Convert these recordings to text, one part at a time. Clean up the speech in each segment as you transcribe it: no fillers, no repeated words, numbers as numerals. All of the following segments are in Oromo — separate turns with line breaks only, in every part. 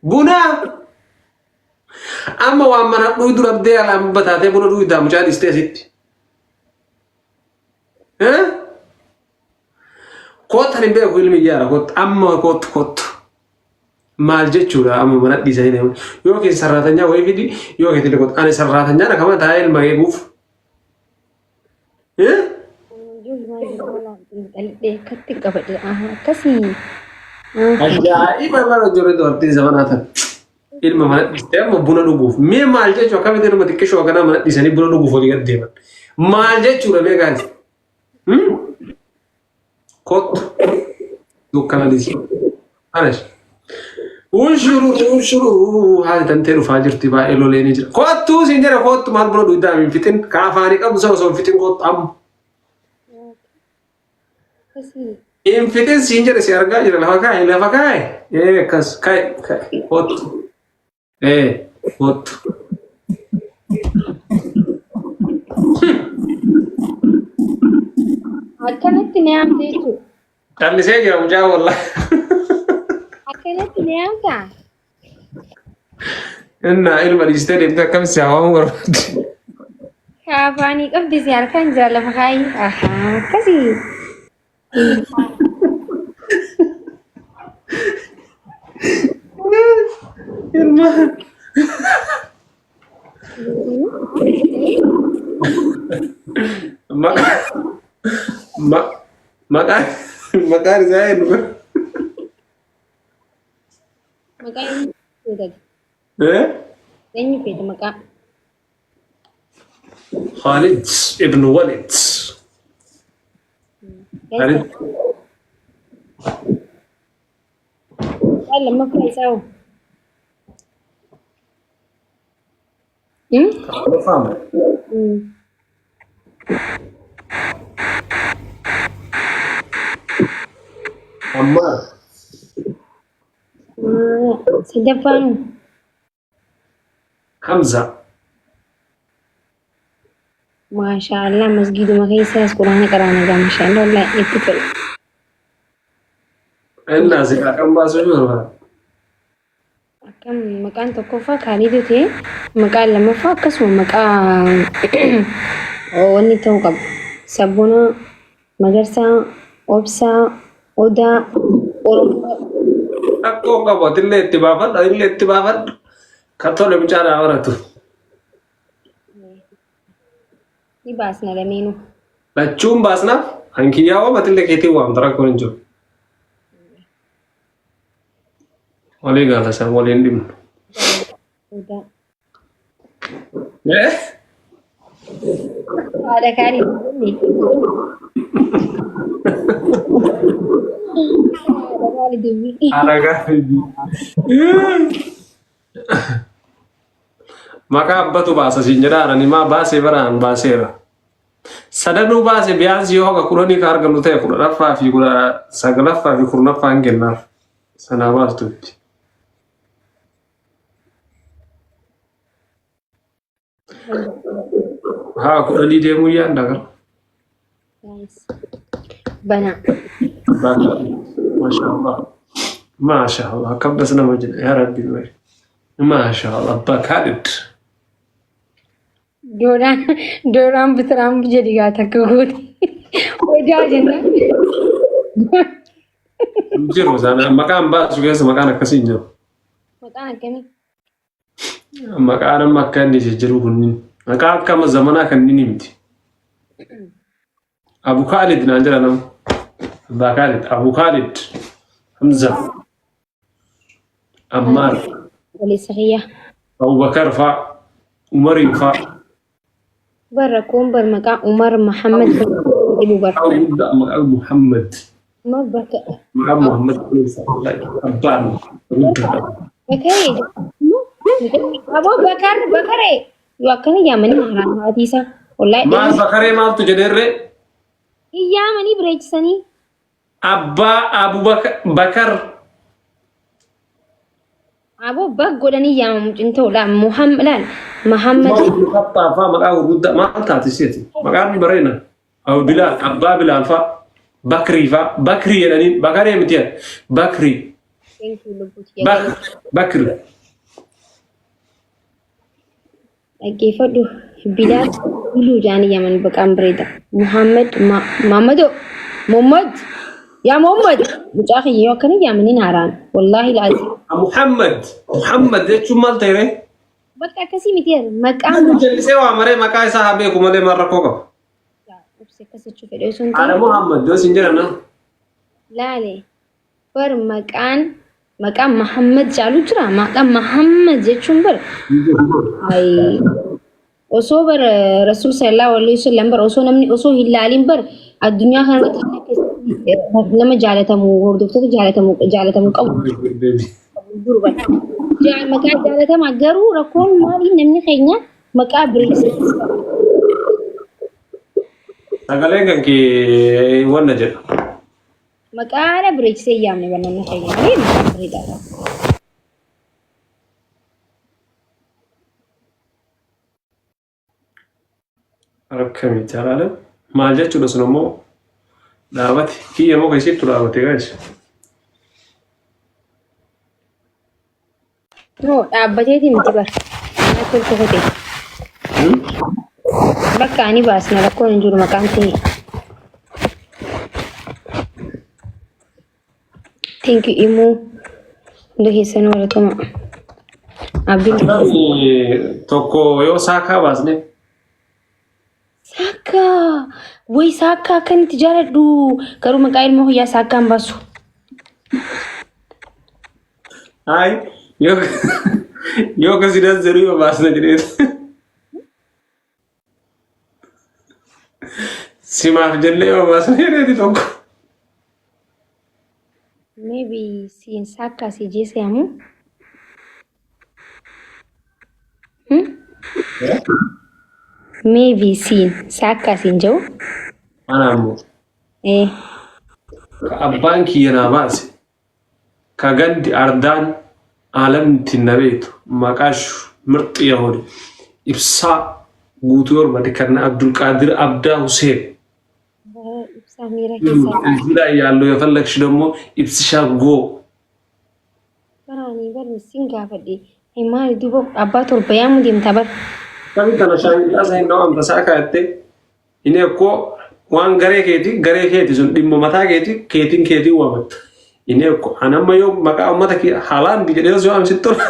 Buna! Amma waan mana dhuydu dhabdee alaan bataatee buna dhuydaa mucaa dhiistee asitti. Eh? Koottan hin beeku ilmi iyyaara koottu amma koottu koottu. Maal jechuudha amma mana dhiisanii deeman. Yookiin sarraatanyaa wayii fidi yookiin tillee koottu. Ani sarraatanyaa dhaqama taa'ee ilma eeguuf. Eh?
Xiinxallee akkatti qabadhe. Akkasii.
Ajaa'iba bara ijoollee dubartiin zamanaa tan. Ilma mana dhiistee amma buna dhuguuf. Mee maal jechuu akkamitti ilma xiqqishoo akkanaa mana dhiisanii buna dhuguuf olii gad deeman. Maal jechuudha mee gaali? Kottu. Dukkana dhiisi. Anas. Unshuru unshuru haati tantee dhufaa jirti baay'ee lolee ni jira. Kottu siin jedha kottu maal buna dhugdaa hin fixin. Ka afaanii qabdu sana osoo hin fixin kottu amma. Hin fixin siin jedhe si argaa jira lafa kaa'e lafa kaa'e. Ee akkas kaa'e kaa'e kottu. Ee kottu.
Akkanatti ni yaamte jechuudha.
Callisee jira mucaa wallaahi.
Akkanatti ni yaamtaa?
Innaa ilma dhiistee deemtee akkam si hawaamuu barbaadde.
Kaafaanii qabdi si harkaan jira lafa kaayi. Ahaa akkasii.
Ilma. Maqaa maqaan maqaan isaa eenyu?
Maqaa eenyu feeta?
Eh?
Eenyu feeta maqaa?
Khalid ibn Walid. Khalid.
Maqaan lammaffaa isaa hoo? Hmm?
Lammaffaa
Hmm.
Ammaar.
Sadaffaan hoo?
Hamza.
Maashaa Allah masgiiduma keessaas quraana qaraana gaa maashaa Allah wallahi itti tola.
Innaa si kan baasuu barbaada.
Akkam maqaan tokkoffaa Kaaliidoo ta'e maqaan lammaffaa akkasuma maqaa wanni ta'uu qaba. Sabboonaa, Magarsaa, Obsaa, Odaa, Oromoo.
Rakkoo qabu atillee itti baafadhu atillee itti baafadhu. Kan tole mucaa naa baratu.
Ni baasna lameenuu.
Lachuun baasnaaf hankiyyaa waam atillee keetiin waamta rakkoon hin jiru. Walii gaala isaan waliin dhimnu.
Odaa.
Eh?
Haadha kaanii jenne. Haadha kaanii dubbii.
Haadha gaarii. Maqaa abbatu baasa siin jedhaa ani maa baasee baraan baaseera. Sadanuu baase biyaansi yoo haga kudhanii ka argannu ta'e kudhanaffaa fi kudha saglaffaa fi kurnaffaa hin kennaaf. Sanaa baastutti. Haa kudhanii deemuu yaadna gara.
Banaa.
Maasha Allah. Maasha Allah. Akkam das nama jedha yaa Rabbi. Maasha Allah. Abbaa Kaalid.
Dooraan dooraan bitiraam jedhi gaa takka goote. Hojaa jennaan.
Hin jiru sana maqaan baasu keessa maqaan akkasii hin jiru.
Maqaan akkamii?
Maqaan amma akka inni jijjiiru kunniin maqaa akka amma zamanaa kanneen miti. Abu Kaalid naan jedha nama. Abbaa Kaalid Abu Kaalid Hamza Ammaar
Obboleessa kiyyaa.
Abubakar faa Umariin faa.
Bar rakkoon bar maqaa Umar Muhammad jedhu bar.
Maqaa guddaa maqaa Muhammad.
Umar bakka
Maqaa Muhammad abbaan guddaadha.
Bakaree Aboo Bakar Bakaree yoo akkana yaamanii maaraan maatii isaa wallaahi
Maal bakaree maaltu jedheerree?
hin yaamanii bireechisanii
Abbaa Abubakar
Aboo bag godhanii yaamamu cintoo laal Muhammad laal Muhammad
Umar ibn Khattab faa maqaa gurguddaa maal taate si'ati? Maqaan bareena. Abu Bilaal Abbaa Bilaal faa Bakrii faa Bakrii jedhanii Bakaree miti Bakrii.
Thank you lubbuu tiyya
Bak
galata.
Bakri.
Dhaggeeffadhu. Bilaal Biluu jaanii yaman baqaan bareeda. Muhammad Mahammadoo Muhammad yaa Muhammad mucaa kiyya yoo akkana yaamaniin haaraan wallaahi laazim.
Muhammad. Muhammad jechuun maal ta'e ree?
Bakka akkasii miti maqaan
Namni jallisee waa maree maqaa isaa haa beeku malee maal rakkoo qaba?
Obse akkas jechuu fedhe osoo hin
Haadha
ta'in
Muhammad yoo sin jedhan na.
laale bar maqaan maqaan Muhammad caalu jira maqaan Muhammad jechuun bar ay osoo bar Rasuul sallallahu alaihi wasallam bar osoo namni osoo hin laalin bar addunyaa kana irratti kan akka nama jaalatamu hordoftoota jaalatamu jaalatamu qabu jiru bar maqaa jaalatama garuu rakkoon maali namni keenya maqaa bireessa.
Sagaleen kan kee wanna jedha.
Maqaa haadha bareechisee hin yaamne bar namni keenya malee maqaa bareedaadha.
Akkamitti halaala? Maal jechuudha sun ammoo dhaabate. Kiyya moo keessattuu dhaabate guys.
No, dhaabbateeti miti bar. Ana tolcha kote. Bakka ani baasna rakkoon hin jiru maqaan ta'e. Thank you immoo hunda keessanuu galatoma. Abdiin
Tokko yoo saakaa baasne
Saakkaa way saakkaa akkanitti jaaladhu garuu maqaa ilmoo kiyyaa saakkaa hin baasu.
Ay yoo yoo akkasii das jedhu yoo baasna jedhee simaaf jennee yoo baasna jedheeti tokko.
Maybe siin saakkaa si jeese amu. Maybe siin saakkaa siin jedhu.
Ana ammoo
Eh,
ka abbaan kiyya naa baase ka gandi ardaan aalamti na beektu maqaashu mirxi yahude ibsaa guutuu yorbade kan Abdulqaadir Abdaa Huseen
ibsaa miira keessaa.
እዚህ ላይ ያለው የፈለግሽ ደግሞ ibsisha go.
Baraanii bar siin gaafadhe. Maali duuba abbaa torba yaamuu deemtaa bar.
Kami tana shaanqaa isa hin dhawamta isaa kaa'atte inni akkoo waan garee keeti garee keeti sun dhimma mataa keeti keetiin keetiin waamatta. Inni akkoo an amma yoo maqaa uummata kee haalaan jedhee osoo waamsitti tola.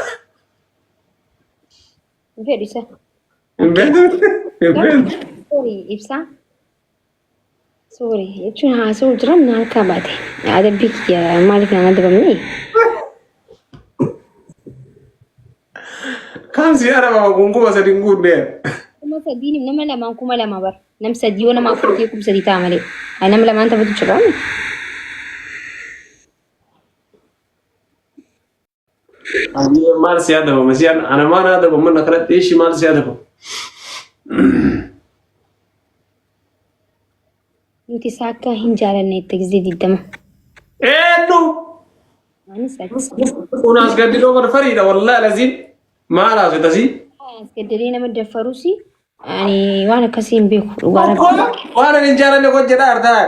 Hin fedhu isa.
Hin beektu. Hin beektu.
Sorry ibsaa. Sorry jechuun haasa'uu jiran na harkaa baate. Adabbii kiyya maaliif naan adabamne?
Kaan si adabama kun 3,000 hin guunne.
3,000 nama lamaan 2,000 bar. Nam sadii yoo nama afur ta'e 3,000 ta'a malee. Nama lamaan taphatu jira.
Ani maal si adabama si ana maal adabama na kanatti ishii maal si adabama.
Nuti saakkaa hin jaalanne itti gizee 20.
Eenyu?
Anis akkas.
Kun as gaddidoo barfariidha wallahi laziin maal haasofta sii?
As gaddalee nama daffarusi ani waan akkasii hin beeku dhugaa rabbi.
Waan ani hin jaalanne hojjedha artaa.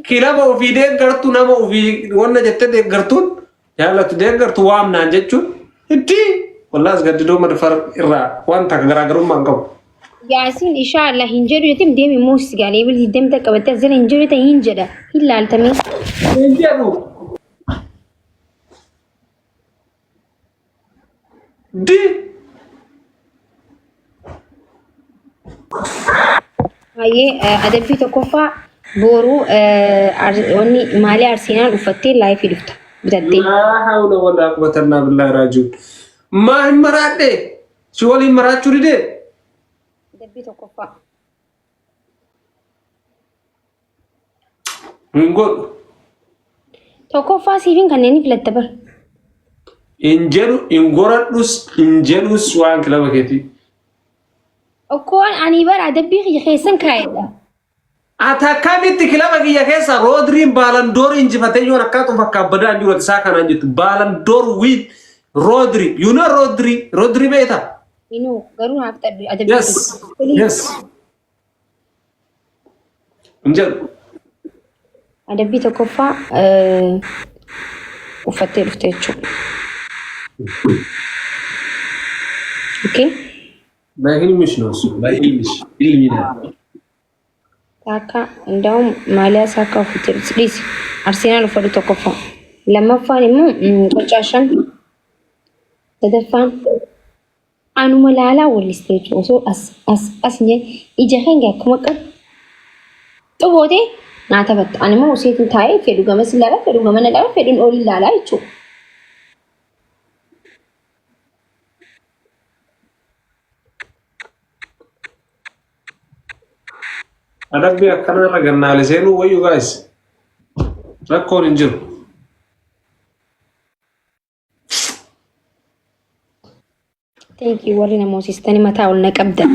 Kilaba ofii deeggartu nama ofii wanna jettee deeggartuun jaallattu deeggartu waamnaan jechuun itti wallahi as gaddidoo madfar irraa waan takka garaagarummaa hin qabu.
Yaasiin inshaa Allah hin jedhu jettee deemi muus gaalee bil digdamta qabattee as jala hin jedhu ta'e hin jedha hin laaltamee.
Hin jedhu. Di.
Baay'ee adabbii tokkoffaa booruu wanni maalii Arsenal uffattee laayifii dhufta bitattee.
Laa hawla walaa quwwata illaa billahi raaji'uun. Maa hin maraadhe? Si waliin maraachuu didee?
Adabbii tokkoffaa.
Hin godhu.
Tokkoffaa siifin kanneen filatta bar.
Hin jedhu hin goradhus hin jedhus waan kilaba keetii.
Okkoon ani bar adabbii kiyya keessan kaa'edha.
Ati akkamitti kilaba kiyya keessa Roodriin Baalandoor injifatee yoon akkaatu fakkaa badaa hin jiru ati isaa kanaan jettu Baalandoor win Roodri you know Roodri Roodri beektaa?
Inuu garuu naaf xadhu adabbii
Yes yes hin jedhu.
Adabbii tokkoffaa uffattee dhufte jechuudha. Okay?
በህልምሽ ነው እሱ በህልምሽ ህልም ይላል።
Saakkaa እንዳውም maaliyaa saakkaa uffattee dhufte dhiisi. Arsenaal uffadhu tokkoffaa. Lammaffaan immoo qocaa shan. Sadaffaan anuma laalaa wallistee jechuudha. Osoo as as as hin jenne ija keenya akkuma qaxxu gootee naa taphatta. Ani immoo useetiin taa'ee fedhu gamas ilaalaa fedhu gamana ilaalaa fedhuun olii ilaalaa jechuudha.
Adabbii akkanarra gannaale seenuu wayyu guys. Rakkoon hin jiru.
Thank you warri namoosistanii mataa ol na qabdan.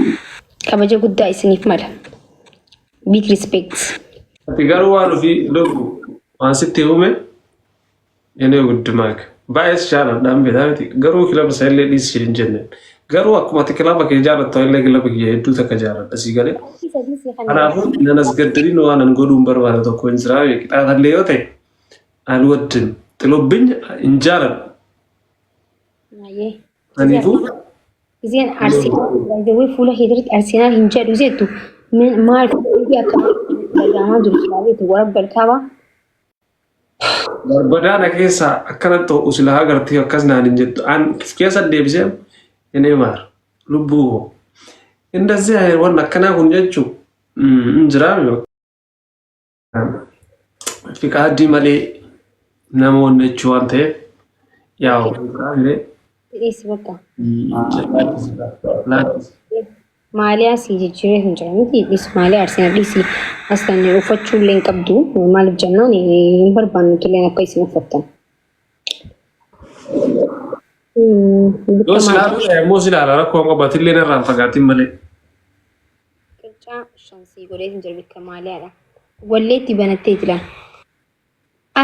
Kabaja guddaa isiniif mala. Big respect.
Ati garuu waan ofii lubbu waan sitti uume inni guddimaak. Baay'ee si jaaladhaan beektaa miti. Garuu kilaba isa illee dhiisi hin jenne. Garuu akkuma ati kilaba kee jaalattu illee kilaba kiyya hedduu takka jaaladha sii galee. Kanaafuu nan as gaddariin waan an godhuu hin barbaade tokko hin jiraa qixaatallee yoo ta'e alwaddim xilobbiny hin jaaladhu. Kanaafuu
Giseen Arsenaal fuula kee irratti Arsenaal hin jedhu jettu maal akka dhaga'amaa jiru silaa warra balkaabaa.
Barbadaana keessa akkana ta'u silaa agartee akkas naan hin jettu. An keessa deebisee inni maar lubbuu koo. እንደዚህ waan akkanaa kun jechuun hin jiraame. Fiqaaddii malee namoonni jechuu waan ta'eef yaa'u
Dhiisi bakka. Maaliyaa si jijjiiree hin jira miti dhiisi maaliyaa Arsenaal dhiisi as kan uffachuu illee hin qabdu maaliif jennaan hin barbaannu illee akka isin uffattan.
Yoo silaalu immoo silaala rakkoo qabaate illee irraan fagaatiin malee.
Qircaa shan sii godhee hin jiru bikka maaliyaadha. Walleetti banattee jira.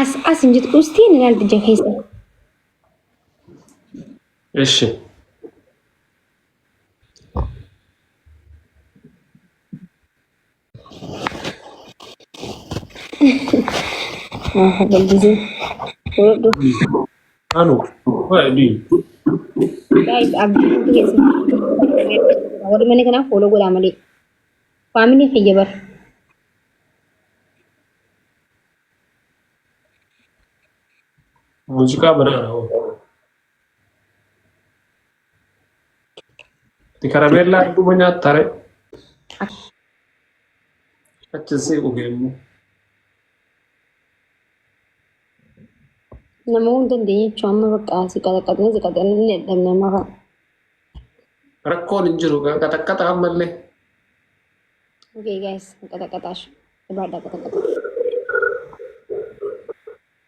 As as hin jettu ustiin ilaalti ija keessa.
Ishi.
Bal'isee. Godhadhu.
Anu, what do you?
Guys, abdii hundi keessa. Warri mana kanaa follow godhaa malee. Family kiyya bara.
Muuziqaa banaadha hoo. Ati karameellaa dhuma nyaattare. Achi siqu geemmu.
Nama hunda dandeenye jechuun amma bakka si qaxaqaxnee si qaxaqaxnee dadhabne amma fa'a.
Rakkoon hin jiru qaxaqqaxa ammallee.
Okay guys, qaxaqaxaash. Jabaadhaa qaxaqaxa.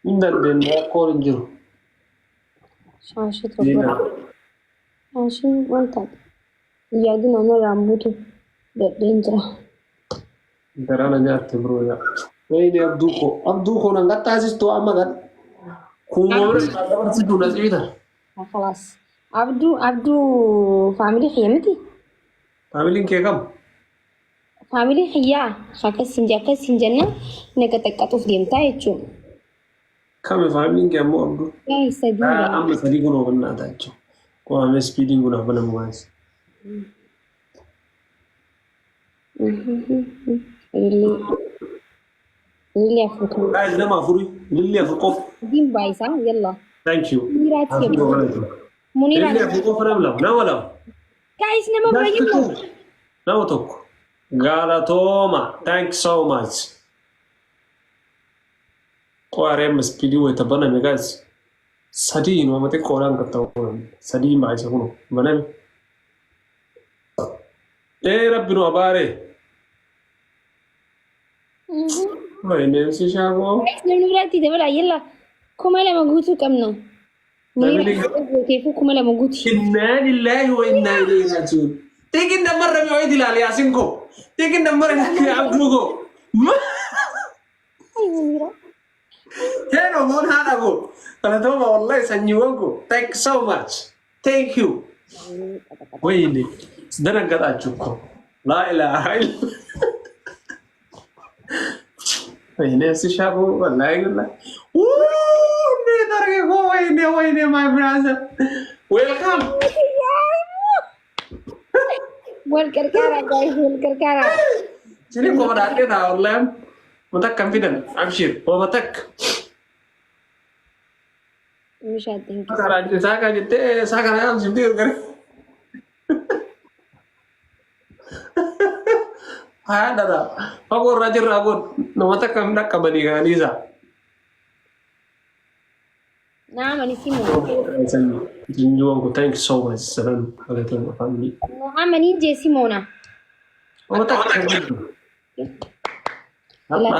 Hin dandeenye rakkoon hin jiru.
Shaashii torba. Shaashiin wanta yaadina narraan buutu dadheen jira.
Garaana nyaatte biroo yaa. Wayini abduu koo abduu koo nan qaxxaasistuu amma kan. Kuuma bira dabarsituu na ciita.
Khalaas. Abduu abduu family kiyya miti.
Familyn kee kam?
Family kiyyaa akkas hin akkas hin jenna na qaxaqqaxuuf deemtaa jechuudha.
Kami familyn kee ammoo abduu?
Guys sadii
Amma sadii kun hubannaa ta'a jechuudha. Qo'amee speediin kun hafanamu waansi.
Ilillee ilillee afur kan.
Guys nama afurii ilillee afur qofa.
Sadiin baayisaa yalla.
Thank you.
Muniraatti yalla. Muniraa.
Ilillee afur qofa nama lama nama lama.
Guys nama bira yalla.
Nama tokko. Galatooma. Thank you so much. Qo'aree amma speedii wayita baname guys. Sadii nama xiqqoodhaan kan ta'u sadii baay'isa kun baname. Ee rabbi nu abaare. Wayneensi shaakoo.
Guys namni biraatti dabala yalla. 2000 guutuu qabna. Muniraa gooteefuu 2000 guuti.
Innaa lillaahi wa innaa ilayhi raaji'uun. Xiqin nammarra mi wayiiti ilaali yaasin koo. Xiqin nammarra ilaali abduu koo.
Ay Muniraa.
Hello moon haadha koo. Galatooma wallahi sanyiiwwan koo. Thank you so much. Thank you. ወይኔ ደነገጣችሁ እኮ laa ilaaha illa ወይኔ ሲሻቡ ወላሂ ወላሂ እንዴት አድርጌ እኮ ወይኔ ወይኔ my brother welcome.
Wal qarqaaraa guys, wal qarqaaraa.
Sini koo dhaadhee ta'a wallahi wanta akkam fidan abshir hooma takka.
Meeshaa thank you.
Karaa isaa kan jettee isaa kana yaamsifti gargare. Haa dhadha fagoo irraa jirraa kun nama takka hin dhaqqabanii kananii isaa.
Naa amani Simoon.
Jinjuwan kun thank you so much sadan galatoon family.
Naa amanii jee Simoona.
Nama takka hin jirtu. Har'a.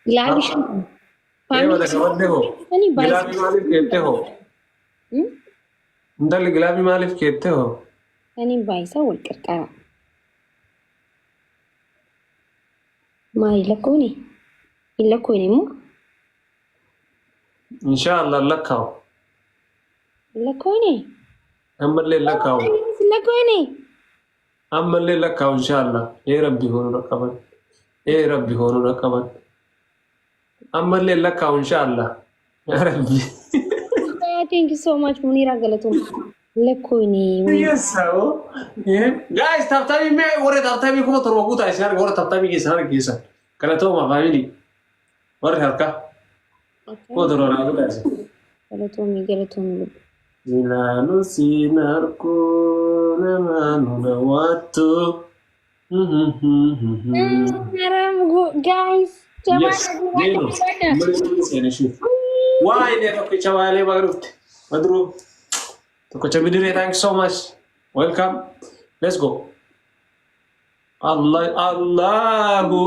Gilaabii shan.
Eema qabadde hoo. Gilaabii maaliif keette hoo? Intalli gilaabii maaliif keette hoo?
Saniin baay'isaa wal qarqara. Maali lakkooni? Hin lakkoone immoo?
Inshaallah lakkaa'u.
Hin lakkoone?
Ammallee lakkaa'u.
Hin lakkoone?
Ammallee lakkaa'u inshaallah. Ee Rabbi hoonuu dhaqqaban. Ee Rabbi hoonuu dhaqqaban. Ammallee lakkaa'u inshaallah. Yaa Rabbi.
Thank you so much Munira galatoom. Lakkoone.
Yes, so. Guys, tap tapii mee warri tap tapii 7,000 guutaa isin arga warra tap tapii keessan harka keessan. Galatooma family. Warri harka 7,000 naa guutaa isin.
Galatoomi galatoomi lubbu.
Ilaalu siin arkuu nama nu daawwattu.
Haram guys.
Yes, deemu. Waa'ee tokkicha waalee baga dhufte. Badruu. Tokkicha bidiree thank you so much. Welcome. Let's go. Allah Allahu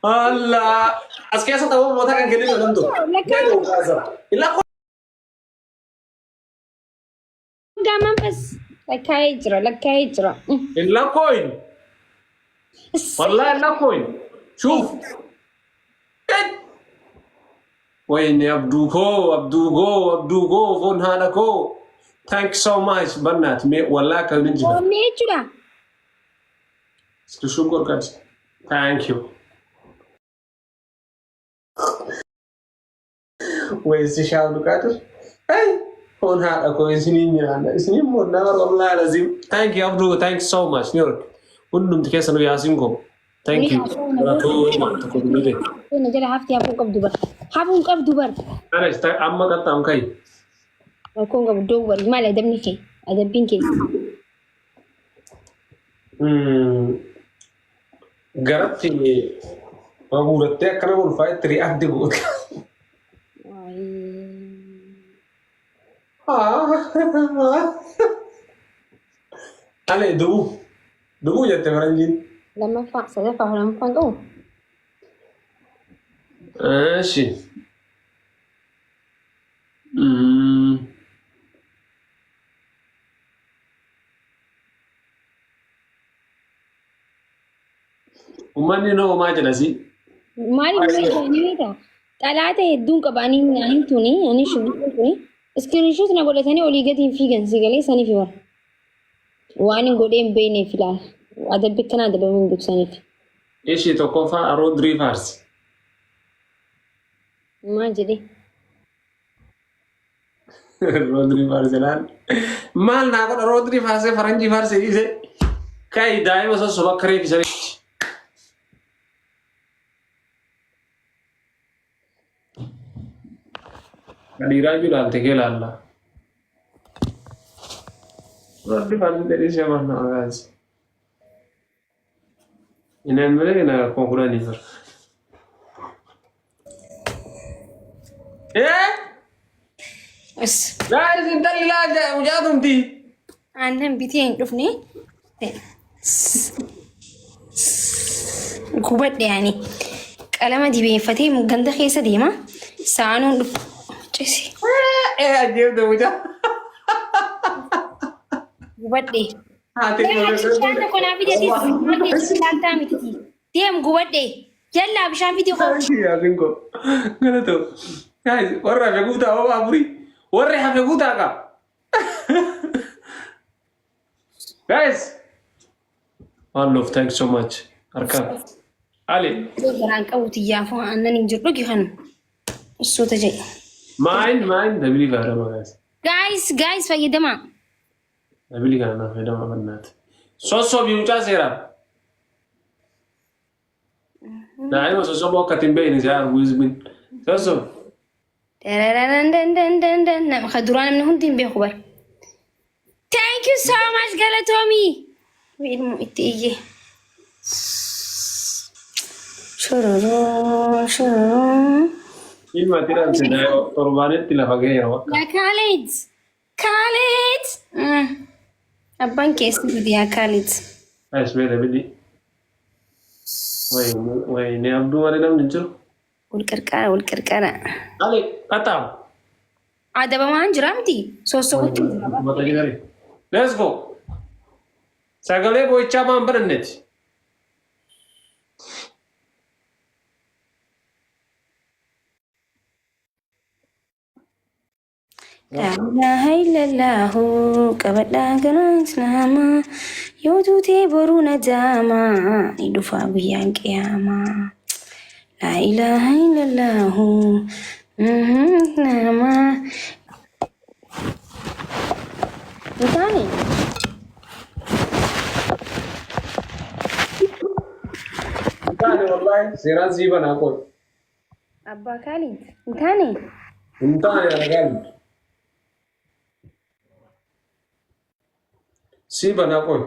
Allah. As keessa ta'uu moota kan kenninu namtu. Illa
Gamanfas lakkaa'ee jira lakkaa'ee jira.
Illa coin. Wallahi illa coin. Shuf. Wayne Abduu koo Abduu koo Abduu koo foon haadha koo. Thank you so much bannaat mee wallahi akka hin jira.
Oomne jechuudha.
Screenshot godhas. Thank you. Weessi shaabdu qaadir. Hey, foon haadha koo isiniin nyaanna. Isiniin moonnaa bara wallahi lazim. Thank you Abduu, thank you so much New York. Hundumti keessa nu yaasiin koo. Thank you. Galatooma tokko dubbite.
Na jala hafti hafuu qabdu bar. Hafuu qabdu bar.
Anas amma qaxxaamu kai.
Rakkoon qabu iddoo bari. Maali adabni kee? Adabbiin kee.
Garatti maguurattee akkana ulfaa itti react goote. Ale dubu. Dubu jette faranjiin.
Lammaffaa sadaffaa fi lammaffaan qabu.
Eeshi. Uummanni noo maa jedha si?
Maali ni beektaa? Xalaata hedduun qaba ani ani tuni ani shubbisu tuni screenshot na godhatanii olii gadi hin fiigan si galee saniif bara. Waan hin godhee hin beekneef ilaala. Adabbi akkanaa adabamee hin beeku saniif.
Ishii tokkoffaa Roodrii faarsi.
Maal jedhee?
Roodrii faarsi laal. Maal naa godha Roodrii faarsee faranjii faarsee dhiise. Kai daa'ima sossoba akka reefi sanitti. Dhiiraa iyyuu ilaalte kee ilaalla. Roodrii faarsee dhiise maal nama gaasi. Inni malee na 10,000 jira. Eh?
Is.
Guys, intalli laa mucaatumti.
Aannan bitee hin dhufne. Gubadhe ani. Qalama dibeeffatee ganda keessa deema. Saanuun dhufu. Cisi.
Eh, ajjeefte mucaa.
Gubadhe.
Haati
Bishaan tokko naa fidi atis maal laantaa miti. Deem gubadhe. Yallaa bishaan fidi koo.
Yaasin koo. Galatoo. Guys, warra hafe guutaa hoo afurii. Warri hafe guutaa qaba. Guys. One love, thank you so much. Harka. Ali.
Garaan qabu xiyyaafuu aannan hin jiru dhugi kanu. Suuta jedhe.
Maayin maayin dabilii fayyadama guys.
Guys, guys fayyadamaa.
Dabilii kana naaf fayyadama bannaati. Sossobii mucaa seeraa. Daa'ima sossoboo akka ittiin beekne si arguu hizbiin. Sossob.
Darararandandandandand. Nama ka duraa namni hundi hin beeku bar. Thank you so much galatoomi. Ilmu itti iyye. Shururuu shururuu.
Ilma ati dhalche daa'ima torbaanitti lafa ga'eera bakka.
Yaa Khalid. Khalid. Abbaan keessi fidi yaa Khalid.
Guys mee dabilii. Wayne wayne abduu malee namni hin jiru.
Wal qarqara wal qarqara.
Ale qaxaam.
Adabamaan jira miti. Sossobutti jira.
Let's go. Sagalee boo'ichaa maan bananneeti?
Laa ilaaha illallahu qabadhaa garaa islaamaa yoo duutee boruu nadaamaa ni dhufaa guyyaan qiyaamaa. Laa ilaaha illallahu islaamaa. Hin taane?
Hin taane wallaahi seeraan sii banaa qoy.
Abbaa Kaalid hin taane?
Hin taane argaan. Sii banaa qoy.